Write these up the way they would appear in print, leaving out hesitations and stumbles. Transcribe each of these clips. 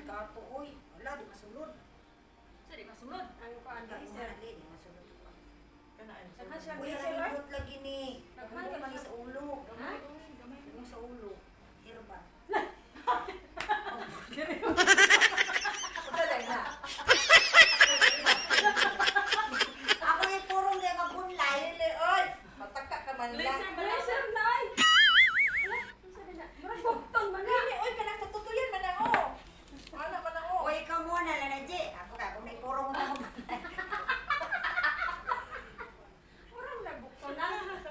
Delikado, oy. Wala, di masulod. Sa di masulod. Ang kuan Wala, laser. di masulod. Daghan siya Uy, laser, ay. nindot lagi ni. Daghan Daghan man ni sa ulo. Ha? Yung sa ulo. Hirba. Usa na. Ako yung purong kay magunlay. Dili, oy. Mataka ka man lang. Laser ba? Laser na ay. Wala, unsa din na? Murag bukton man na. Dili, oy, kanang tututuyan man na, oh. Ana man na, oh. Uy, ikaw muna, Lana G. Ako ka, kung may purong mo. Murag nagbukton na.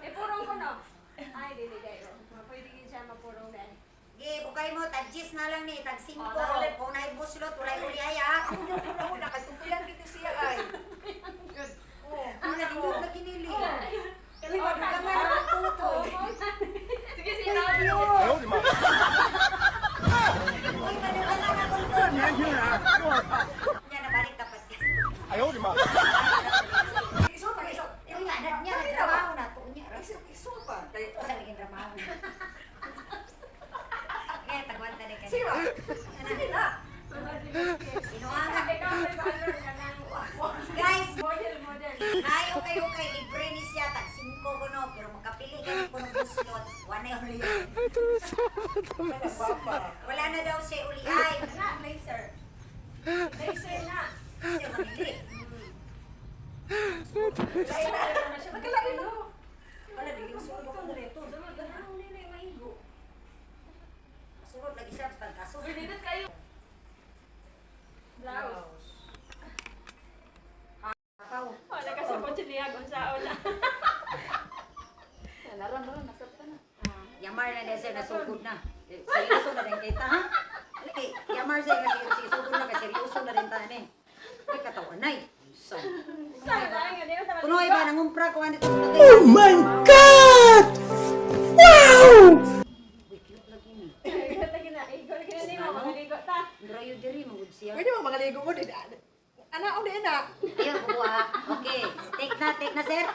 Eh purong ko no. Ay dili kayo. Pwede gid siya mapurong dai. Gi, bukay mo, tag 10 na lang ni, tag 5. Oh, nakulit. Kung naibuslot, walay uli ay ah. Ako yung una-una, kay tutuyan dito siya, ay. Oh, Ang ana, oh. nindot lagi nili. Uy, madugangan ang tutoy. Sige, sige na. Uy, madugangan akong tutoy. Nya, nabalik tapat ka. 哎呦我的妈！ Iso pa, iso. Uy, nga, na, niya, nagtrabaho na. Tuon niya. Iso, iso pa. Kay, Sa naging trabaho na. Ngayon, tagwanta na kayo. sige ba? Sige na. Inuangan. Ikaw may valor ka nang Guys, model model. Ayo kayo kay libre ni siya tag 5 ko no, pero makapili kami ko ng buslot. Wala na uli. Papa. Wala na daw siya uli ay. Na laser. Laser na. Siya mamili. Lain na. Nagkalain na. Wala dili masulod ko nito. Sunod na dili maigo. Masulod lagi siya sa kaso. Uy, nindot kayo. Blouse. Kaw. Wala ka sa kotse niya kung saan na. Laron, laron, nasabta na. Yamar na niya siya nasugod na. Eh, seryoso na rin kita ha. Lagi, yamar siya kasi sugod na kasi seryoso na rin ta ni. Ay katawan ay. So. Saan na nga di ba Kuno iba nangumpra ko ani to sa tagay. Oh my God! Wow! Uy, cute lagi ni. Igo ta gina, igo lagi na nimo maligo ta. Drayo diri mangud siya. Pwede mo magaligo ko. Ana, oh, di na. Ayun, kukuha. Okay. Take na, sir.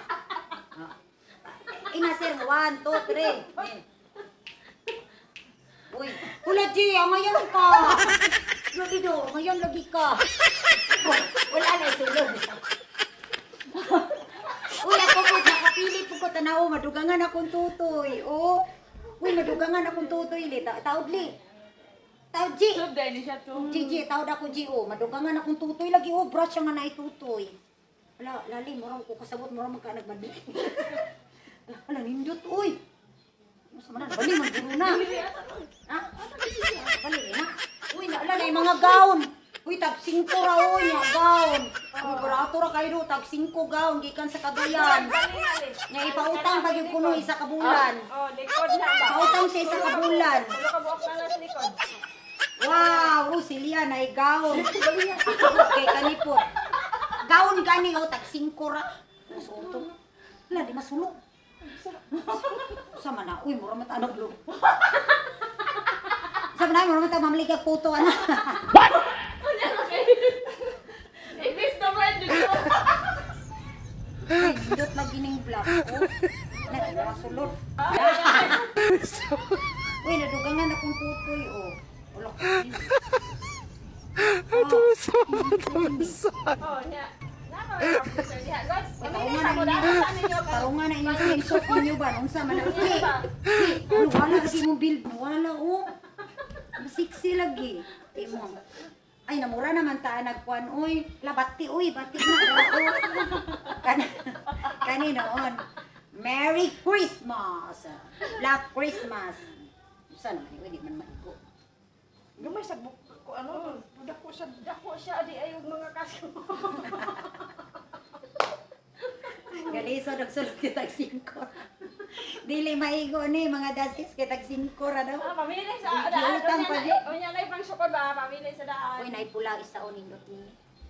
Oh. Ina, sir. One, two, three. Eh. Uy, hula, G, ah, ngayon ka. Lagi do, ngayon lagi ka. Wala na, sulod. Uy, ako po, nakapili po ko tanaw, madugangan akong tutoy. Oh. Uy, madugangan akong tutoy, li. Taod, li. Taod, G. Sub dahil ni siya to. Gigi, tawad ako G, oh. Madugangan akong tutoy lagi, oh. Brush siya nga naitutoy. Wala, lali, murang ko kasabot, murang magka nagmali. Wala, wala, nindot, uy. Ano sa manan? Bali, magburo na. Ha? Bali, na. Uy, naala na yung mga gown. Uy, tag 5 ra, uy, nga gown. Uy, barato ra kayo, do. Tag 5 gown, gikan sa Cagayan. Nga ipautang pag yung kuno isa ka bulan. Oh, likod na ba? Pautang siya isa ka bulan. Wala ka buok na sa likod. Wow, oh, silya na gown. Okay, kanipot. Gown gani oh, tag 5 ra. Masuto. Wala di masulok. Sama na, uy, mura mata anak lo. Sama na, mura mata mamligag puto ana. Ibis na ba dito? Ay, dot lagi ning black oh. Na, di masulot. Uy, nadugangan akong tutoy oh. Wala ko. Oh, nya. Na ka laser diha. God, Uy, pamili sa mo daan sa ninyo. Tarungan na inyong screenshot ninyo ba? Unsa man ang Ki, Ki, ano, wala lagi mong bill. Wala oh. Masiksi lagi. Di mo. Ay, namura naman ta nagkuan oy. La bati oy, bati na. Oo. Kan kani noon. Merry Christmas. Black Christmas. Unsa naman oy, di man maigo. Gamay sa buk ko ano, dako siya. Dako siya di ay og mga kaso. Galiso nagsulod kitag 5. Dili maigo ni mga dasis kitag 5 ra daw. Ah, pamili sa daan. Giutang pa di. Unya na pang sukod ba, pamili sa daan. Uy, naipula isa o nindot ni.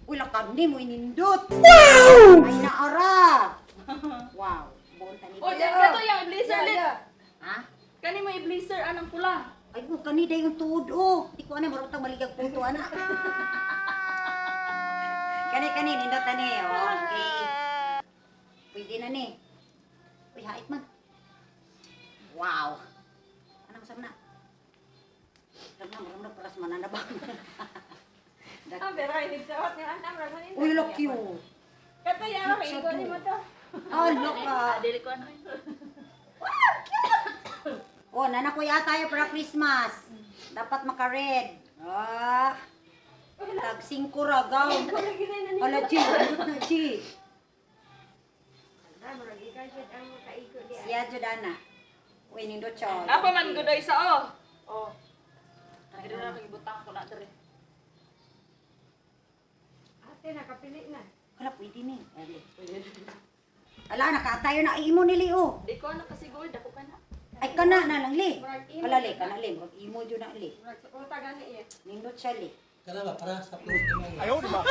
Uy, lakam ni mo inindot. Wow! Ay, naara! Wow. Buon tani. Oh, di ka to yung blazer lit. Ha? Kani mo i-blazer anang pula. Ay, mo kani day yung tuod oh. Di ko ana marot ang maligag punto ana. Kani kani nindot ani. Okay. Pwede na ni. Uy, hait man. Wow. Anong sam na? Sam na, marunong paras mananabang. Gisuot niya anak ra ganin. Uy, look cute. Kato ya ako igo nimo to. Ah, look ah. Dili ko ano. Oh, nana ko yata tayo para Christmas. Dapat maka-red. Ah. Tag 5 ra gaw. Ala, G, nindot na, G. Ah, murag ikaw jud ang makaigo di. Siya jud ana. Uy, nindot siya. Napa man gudoy sa oh. Oh. Dili na kay ko na diri. Ate nakapili na. Hala, pwede ni. Ala, nakatayo na. Ay, imo nili, oh. Di ko na kasigol dako ka na. Ay, kana na lang, li. Hala, li, kana, li. Murag imo jud na, li. Murag suota gani iya. Nindot siya, li. Kana ba para sa plus di man. 哎呦我的妈！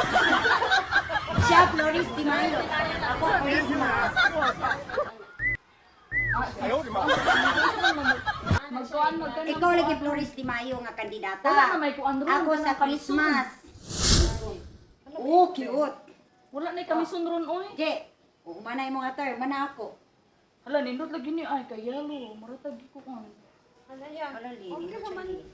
Siya, Flores Di Mayo. Ako, Christmas. 哎呦我的妈！ Magkuan magkan. Ikaw lagi Flores Di Mayo nga kandidata. Wala na may kuan ron. Ako sa Kanang kamison. Christmas. Oh, cute. Wala na kamison ron oy. Je, umana imong atar, mana ako. Hala nindot lagi ni ay kay yellow. Maratag ko kan. Ano ya? Hala, li. Okay Nindot siya, naman. li.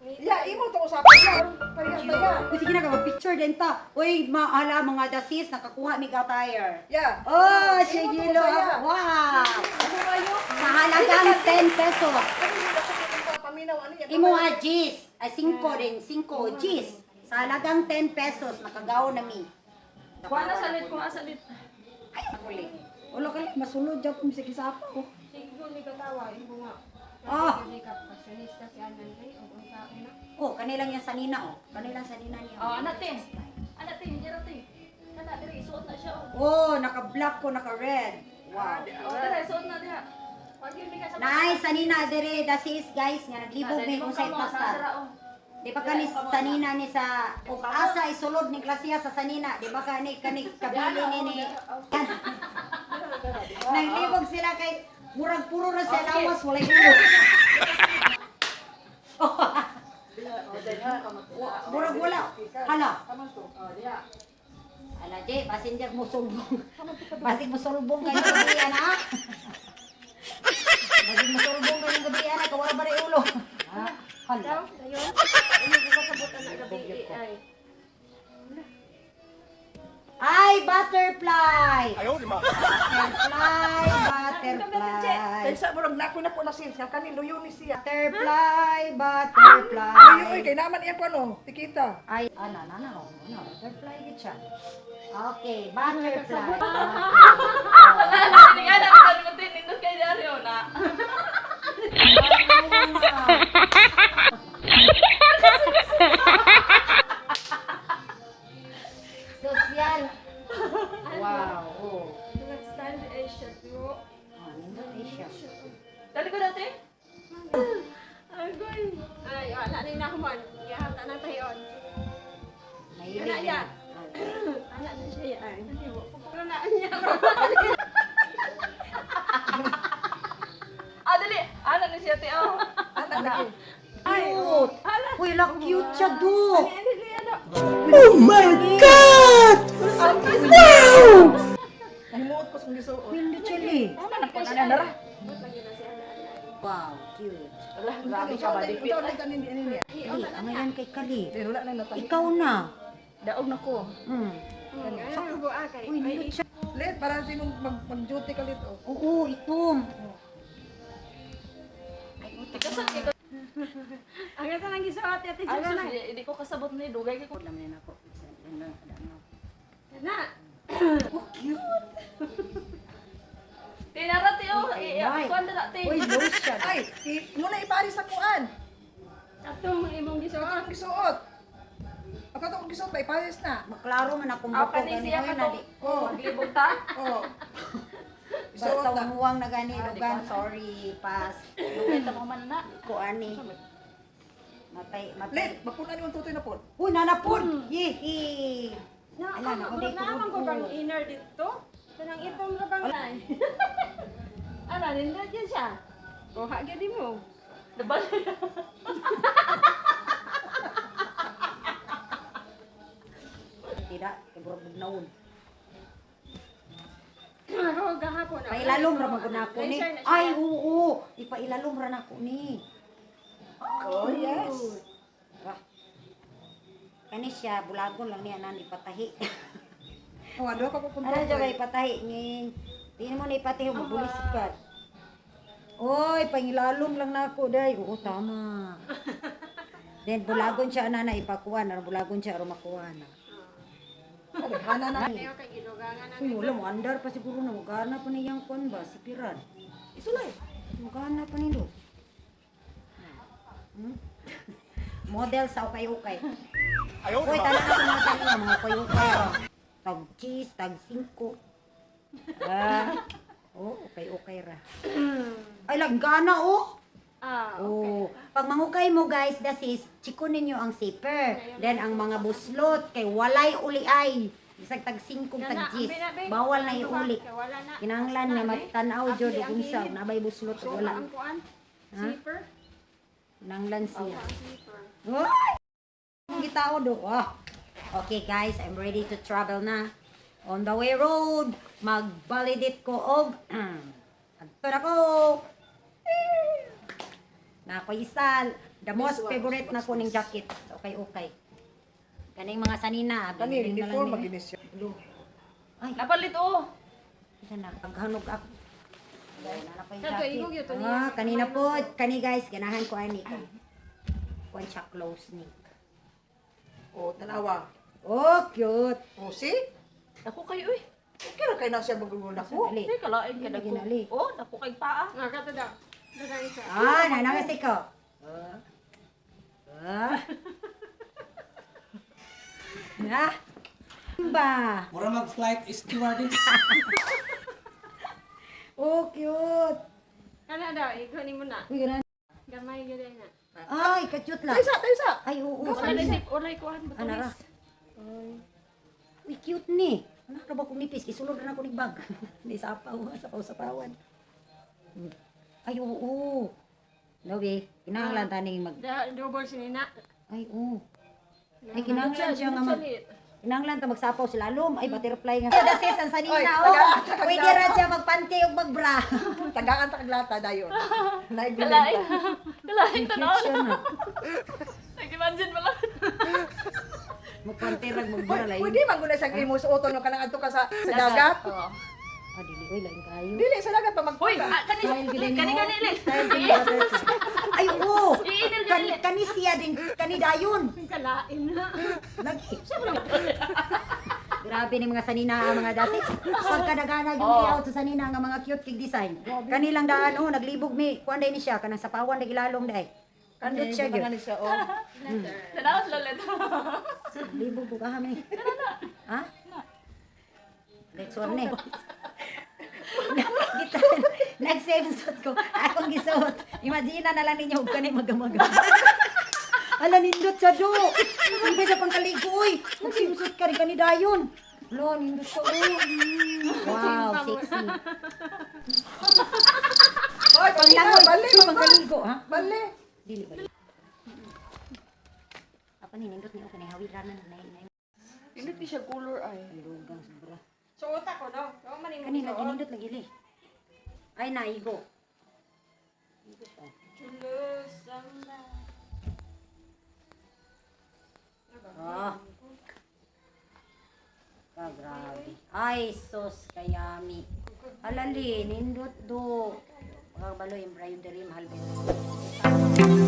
Ya, imo to usapan ya. Parehas ta ya. Uy, sige na, picture din ta. Uy, maala mga dasis, nakakuha mi ka tire. Ya. Oh, siya Imo to yelo. usaya. Wow! Ano kayo? Sa halagang 10 pesos. Ano yung ako kung paminaw ano yan? Imo ha, Gis. Ay, 5 din. 5, Gis. Sa halagang 10 pesos, nakagaw na mi. Kuha na salit, kuha salit. Ay, uli. Wala ka lang, masulod dyan kung sige sa ako. Siguro ni katawa yung bunga. Ah. Makeup fashionista si Anan ay og unsa na. Oh, kanilang yung sanina, oh. Kanilang sanina niya. Oh, anak te. Anak te, hira te. Kana diri isuot na siya oh. Oh, naka-black ko, naka-red. Wow. Oh, diri isuot na diha. Wag yun ka sa Nice, sanina, dire, dasis, guys, nga naglibog mi kung sa ipasta. Di ba kani sanina ni sa ug asa isulod ni klasiya sa sanina, di ba kani kani kabili ni ni. Naglibog sila kay murag puro ra sa lawas walay ulo. Murag wala. Hala. Hala, Jay, passenger mo sulbong. Basig mo sulbong kayo gabi ana. Basig mo sulbong kayo gabi ana, kawala ba ulo. Ha? Hala. Daw, dayon. Ano ko kasabot ana gabi ay. Ay, butterfly! 哎呦我的妈！ Butterfly, butterfly. Kaysa murag nako na po na siya kani luyo ni siya. Butterfly, butterfly. Luyo oy kay naman iya po ano, tikita. Ay, ana, ana, ana, ana, butterfly gid siya. Okay, butterfly. Wala na ni ana kan mo te nindot kay dari oh na. Social. Wow. Oh. Nag-stand ay siya do. Ah, nindot eh siya. Dali ko dati. Agoy. Ay, wala na inahuman. Gihata na tayon. Mahilig Ana ya. yan. Ana na siya ay. Pero na niya. Ah, dali. Ana ni siya te oh. Ana lagi. Cute. Uy, la cute siya do. Oh my God! Wow! Nahimuot ko sa gisuot. Uy, nindot siya li. Ana na ra. Wow, cute. Wala, grabe ka ba dipit. Unsa na kanin ini niya? Li, ang ngayon kay Kali. Then wala na natahi. Ikaw na. Daog na ko. Sa kubo ah kay. Uy, nindot siya. Let para sinong mag mag-duty ka lit oh. Oo, itom. Ang ito nang gisuot ati Ay, siya sus, na. di ko kasabot ni dugay kay ko. Lamin ako. Na. Oh, cute. Tinara te oh. Ay, ay. Kuan dala te. Uy, lotion. Ay, muna ipari sa kuan. Atong imong gisuot. Ang gisuot. Ako to ang gisuot ba iparis na. Maklaro man akong Ah, buko kani gani siya oy ka na to. di. Oh. Maglibog ta. Oh. Isuot Basta na. umuwang na gani dugan, sorry, pass. Dugay ta mo man na. Ko ani. Matay, matay. Let, mapunan yung tutoy na po. Uy, nanapon. Yihi. Na, Ala, ako, naku, na di ko ko- bang inner dito. Kanang itong ra bang Ala, nindot yan siya. Kuha gyud mo. Diba? Tidak, kay burag bugnaon. Ako gahapon. Pailalom ra man gud nako ni. Blazer na siya. Ay, oo. Ipailalom ra nako ni. Oh, yes. Ah. Kani siya bulagon lang niya nan ipatahi. Oh, ano ka pupunta? Ano siya ba ipatahi ngin? Di mo na ipatahi mabulis ka. Oy, pangilalom lang nako day. Oo, tama. Then bulagon siya ana na ipakuan, aron bulagon siya aron makuha na. Hana na. Ayaw kay ginugangan na. Uy, wala mo andar pa siguro na magana pa niyang kuan ba sipiran. Isulay. Magana pa nilo. Model sa ukay-ukay. Uy, tanan ako mga sa inyo, mga ukay-ukay. Oh. Tag cheese, tag singko. Ah. Oh, ukay-ukay ra. Ay, laggana oh. Ah, okay. Oh, pag mangukay mo guys, das is, chiko ninyo ang zipper. Then ang mga buslot kay walay uli ay. Isag tag singkong tag Kana, cheese. ambi na, be. Bawal na iuli. Kay wala na. Kinahanglan nga magtan-aw jud ug unsa nabay buslot ug wala. Ang kuan. Ha? Zipper. Kinahanglan siya. Ang zipper. Uy! Ang gitao do. Ah. Okay guys, I'm ready to travel na. On the way road, magbalidit ko og adto na ko. Na ako isa, the most favorite na ko ning jacket. Okay, okay. Kaning mga sanina, Kani bilhin na lang uniform nila. maginis siya. Blue. Ay, Napalit oh. isa na, paghanog ako. Dahil na na pa yung Kato, jacket. igog yun to niya. Ah, kanina po, kani guys, ganahan ko ani kay. Kuan siya close neck. Oh, tanawa. Oh, cute. Oh, see? Dako kayo uy. Okay ra kay na siya magugol ako. Dali. Ay, kalain ka dako. Ginali. Oh, dako kay paa. Nga kato daw. Dagang isa. Ah, nanangas ko. Ah. Ah. Na. Ba. Mura mag-flight stewardess. Oh, cute. Kana daw, ikaw ni mo na. Uy, ganun. Gamay gyud na. Ay, ka-cute lang. Tayo sa, tayo sa. Ay, oo. Wala na zip, wala kuan Anara. butulis. Uy, cute ni. Ano na ba kong nipis? Isulod na ako ni bag. Hindi sa apaw, sa apaw, sa pawan. Ay, oo. Lobe, kinahanglan taning mag... Da double sinina. Ay, oo. Ay, kinahanglan siya nga mag... Kinahanglan ta magsapaw sila lalom. Ay, butterfly nga. Ay, dasis ang sanina, Oy, oh. taga- Pwede ra siya magpanty ug magbra. Tagaan ta kaglata dayon. Kalain. Naigulenta. Kalain Cute tanon. siya na. Nag-imagine mo lang. Magpanty rag magbra lain. Pwede man gud sa imo suoton no kanang adto ka sa dagat. Oo. Ah, dili oy lain kayo. Dili sa dagat pa Hoy, magpunta. ah, kani Style gid kani mo. kani Liz. Style gid mo, butterfly. Ay, oo. Iinil Kani, gani. kani siya din, kani dayon. Kalain na. Lagi. Grabe ni mga sanina ang mga dasis. Pagkadagana yung Oh. layout sa sanina nga mga cute kig design. Kanilang daan oh naglibog mi kuan day ni siya kanang sapawan day ilalom day. Kandot siya gyud. Ni siya oh. Tanaw lalit. Libog ko kaham ni. Ha? Next one ni. Nag-save suit ko. Akong gisuot. Imagine na lang ninyo og kani magamaga. Ala nindot sa do. Hindi sa pangkaligo oy. Magsimsot ka rin kani dayon. Lo nindot sa oy. Wow, sexy. Hoy, Panglangoy, bali, pangkaligo ha. bali. Dili bali. Apa ni nindot ni kani hawiranan na na. Indot ni siya color ay. Lugang sobra. Suot ako no. Wa man nimo Kani lagi suot. nindot lagi li. Ay naigo. Igo siya. Chulusamba. Ah. Ah, grabe. Ay, sus, kayami. Alali, nindot do. Mga balo, embroidery, mahal ba yun?